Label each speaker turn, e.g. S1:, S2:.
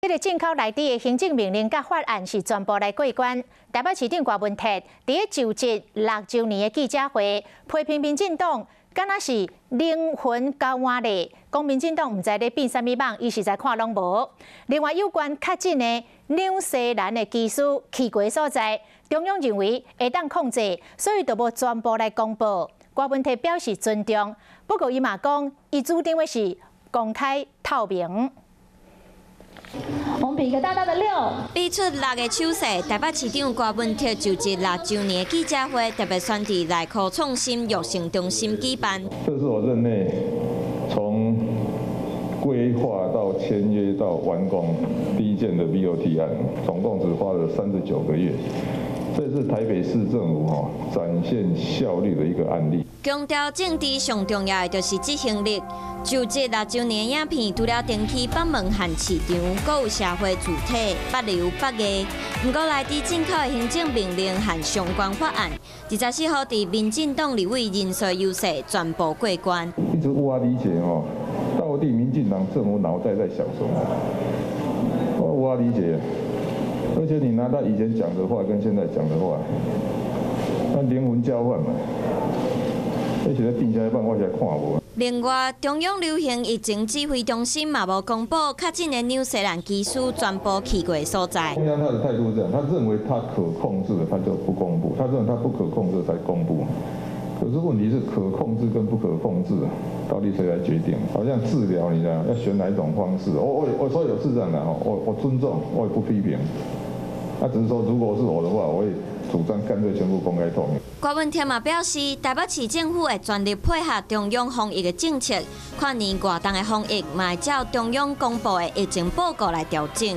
S1: 這个進口內地的行政命令佮法案是全部來過關。台北市長郭文鐵佇咧就職6週年的記者會，批評民進黨敢若是靈魂交換咧，講民進黨毋知咧變啥物夢，伊實在看攏無。另外有關確診的紐西蘭的機師去過所在，中央認為會當控制，所以就無全部來公布。郭文鐵表示尊重，不過伊嘛講，伊主張的是公開透明。
S2: 我們比一個大大的六，
S3: 比出六个手勢。台北市長郭文鐵就職6週年記者會，特別選佇內科創新育成中心舉辦。
S4: 這是我任內從規劃到簽約到完工第一件的 BOT 案，總共只花了39個月。這是台北市政府哈展現效率的一個案例。
S3: 強調政治上重要的就是執行力。就職6週年影片，除了定期訪問縣市長，閣有社會主體，不留不藝。毋過內地進口的行政命令和相關法案，24號佇民進黨立委人數優勢全部過關。
S4: 一直無法理解哦，到底民進黨政府腦袋在想什麼？我無法理解。而且你拿他以前講的話跟現在講的話，那靈魂交換嘛？而且在定下來辦，我實在看無。
S3: 另外，中央流行疫情指揮中心嘛無公布確診的紐西蘭機師全部去過所在。
S4: 中央他的態度是這樣，他認為他可控制的，他就不公布；他認為他不可控制才公布。可是問題是可控制跟不可控制，到底誰來決定？好像治療，你知道要選哪一種方式？我說有是這樣的我尊重，我也不批評。那只是說，如果是我的話，我會主張乾脆全部公開透明。
S3: 郭文鐵嘛表示，台北市政府會全力配合中央防疫的政策，跨年外動的防疫嘛會照中央公布的疫情報告來調整。